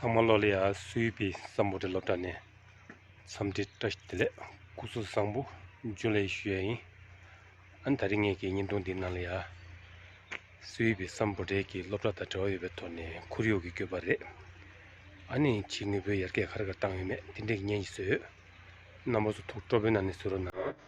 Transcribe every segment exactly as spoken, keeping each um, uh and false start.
ཚང་མ་ལོ་ལ་ཡ་སུའི་པི་སམ་བྷོ་ཊ་སློབ་གྲྭ་ནས་འཚམས་འདྲི་བཀྲ་ཤིས་བདེ་ལེགས། སྐུ་གཟུགས་བཟང་པོ། འཇུ་ལེ་ཞུ་ཡ་ཡིན། ཨ་ནི་ད་རིང་ངས་ཀྱི་བརྙན་ཐུང་འདི་ནང་ལ་ཡ་སུའི་པི་སམ་བྷོ་ཊའི་གི་སློབ་གྲྭ་དང་འབྲེལ་བ་ཡོད་པའི་ཐོག་ནས་ཁོར་ཡུག་གི་བཀོད་པ་རེད། ཨ་ནི་ཕྱིའི་དངོས་པོའི་ཡར་རྒྱས་ག་རེ་ག་རེ་བཏང་ཡོད་མེད་དེ་འདྲས་ཀྱི་བརྙན་ཞིག་བཟོས་ཡོད། རྣམ་པ་ཚོ་ཐུགས་སྤྲོ་པོའི་ངང་ནས་གཟིགས་རོགས་གནང་།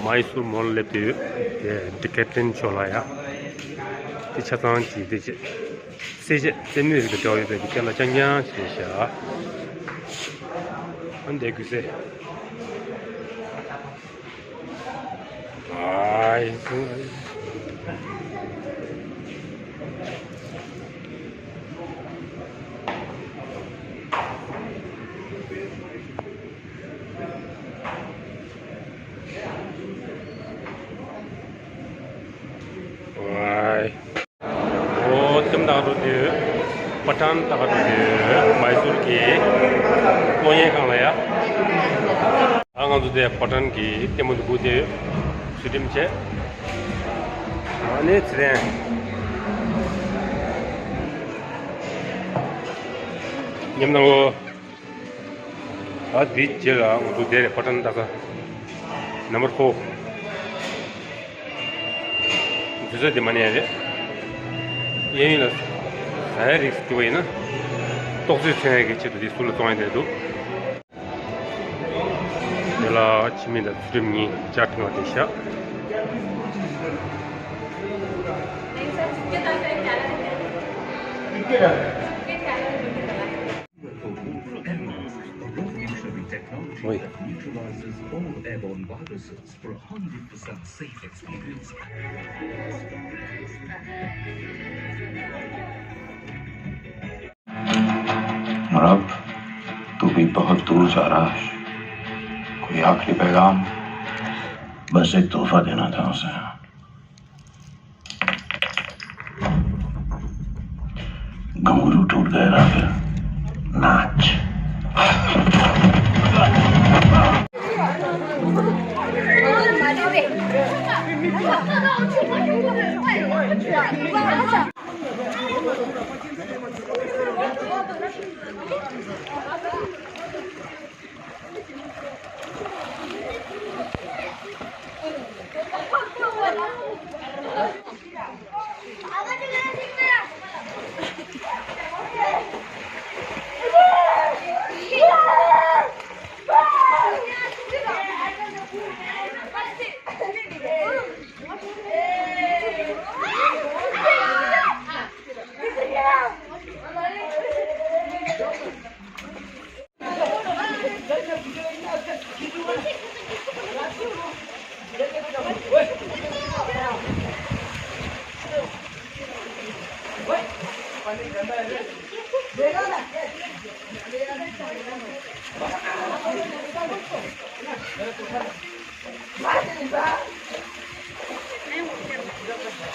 མའི་སུར་མོལ་སླེབས་ཏེ་ཡོད། དེ་ཌི་ཀེ་ཐི་ལོན་ཕྱོགས་ལ་ཡ། དེ་ཆ་ཚང་གི་དེ་ཅི། རྩེད་ཆས་རྩེད་མོའི་རིགས་དང་འདྲ་བ་ཡོད་པའི་གི་སྟེང་ལ་རྐྱང་རྐྱང་བྱས་བཞག་ཨ་འདས་དགོས་ཟེར། ཨའི། ཨའི། ཨོ་ཙམ་ད་ག་འགྲོ་དུས། པ་ཊན་ད་ག་འགྲོ་དུས། མའི་སུར་གྱི་གློག་བརྙན་ཁང་ལ་ཡ། ཨ་ང་ཚོ་དེ་པ་ཊན་གྱི་ལྟད་མོ་འདི་སྒུག་དེ་ཚུལ་ཁྲིམས་བྱས། ཨ་ནི་ཚེ་རིང་། ཉམས་དང་གོ། ཨ་དེའི་རྗེས་ལ་ང་ཚོ་དེ་རེད། པ་ཊན་ད་ག་ནམ་བར་ཕོ། དུས་ཚོད་དེ་མ་ནས་རེད། གཡས་གཡོན་ལ་ཟ་ཡ་རིགས་སྐྱུག་པ་ཡིན་ན། ཏོག་ཙམ་མཚོན་ཡ་གི་ཆེད་དུ་དེ་ཟུར་ལ་བཙོང་ཡ་དེ་འདུག་དེ་ལ་ཕྱི་མི་དང་ཚུལ་ཁྲིམས་གཉིས་ཇ་འཐུང་བ་དེ་བཞག Airborne Technology Oui. That neutralizes all airborne viruses for a hundred percent safe experience. रब, तू भी बहुत दूर जा रहा है। कोई आखिरी पैगाम? बस एक तोहफा देना था उसे। घुंघरू टूट गए राहुल, नाच।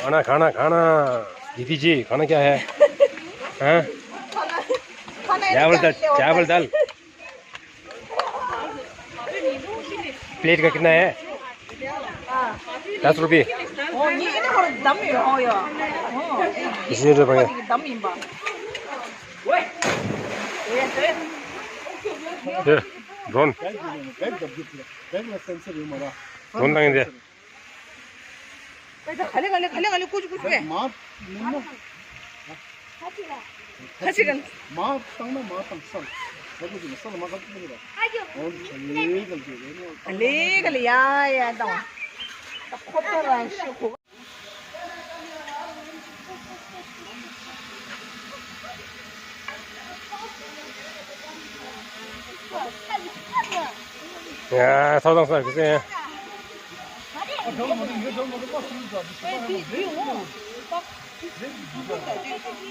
खाना, खाना, खाना। दीदी जी, खाना क्या है? हाँ? चावल दाल, चावल दाल। प्लेट का कितना है? दस रुपये। बीस रुपये। ये, ड्रोन। ड्रोन लाएंगे। ཁ་ལེ་ཁ་ལེ་ཁ་ལེ་ཁ་ལེ་ཀུ་ཅི་ཀུ་ཅི་བས། མ་མིན་ན། ཁ་ཅི་གན། མ་བཏང་ན་མ་བཏང་སང་། ལ་ཀུ་ཅི་ན་སང་ལ་མ་བཏང་ཀུ་ཅི་ར། འོན་ཁ་ལེ་ཁ་ལེ་རེད་ནོ། ཁ་ལེ་ཁ་ལེ་ཡ་ཡ་བཏང་། ད་ཁོ་ཏོ་ར་ཤི་ཁོ། ཡ་ཐོག་དང་སར་གི་སེ།